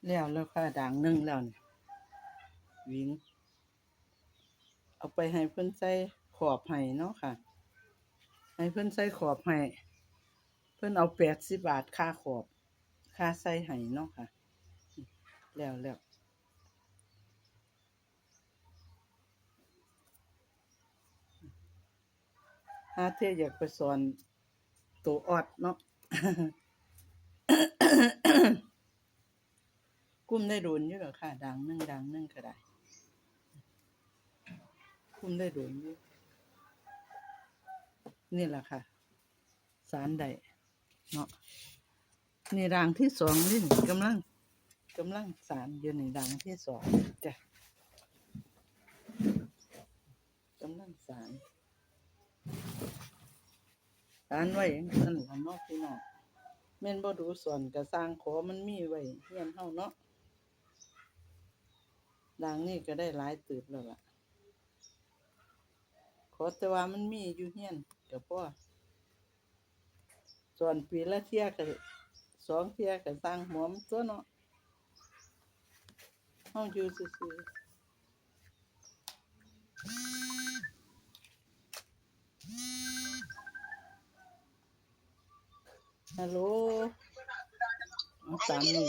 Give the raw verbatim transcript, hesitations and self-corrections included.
แล้วแล้วค่ะ ด่างหนึ่งแล้วนี่ หวิง เอาไปให้เพิ่นใส่ขอบให้เนาะค่ะ ให้เพิ่นใส่ขอบให้ เพิ่นเอาแปดสิบบาทค่าขอบ ค่าใส่ให้เนาะค่ะ แล้วแล้ว หาเทื่ออยากไปสอนตัวออดเนาะ กุ้มได้โดนอยู่ดอกค่ะ ด่างหนึ่ง ด่างหนึ่งก็ได้ กุ้มได้โดนอยู่ นี่แหละค่ะ สานได้เนาะ นี่ด่างที่สองนี่ กำลัง กำลังสานอยู่นี่ ด่างที่สองจ้ะ กำลังสาน สานไว้จั่งซั้นล่ะเนาะพี่น้อง แม่นบ่ดูสอนกะซ่าง ขอมันมีไว้เฮือนเฮาเนาะ ด่างนี่ก็ได้หลายเติบแล้วล่ะ ขอแต่ว่ามันมีอยู่เฮือนก็พอ สอนปีละเทื่อก็ สองเทื่อก็ซ่างหัวมันตั๊วเนาะ เฮาอยู่ซื่อๆ ฮัลโหล เอาตามนี้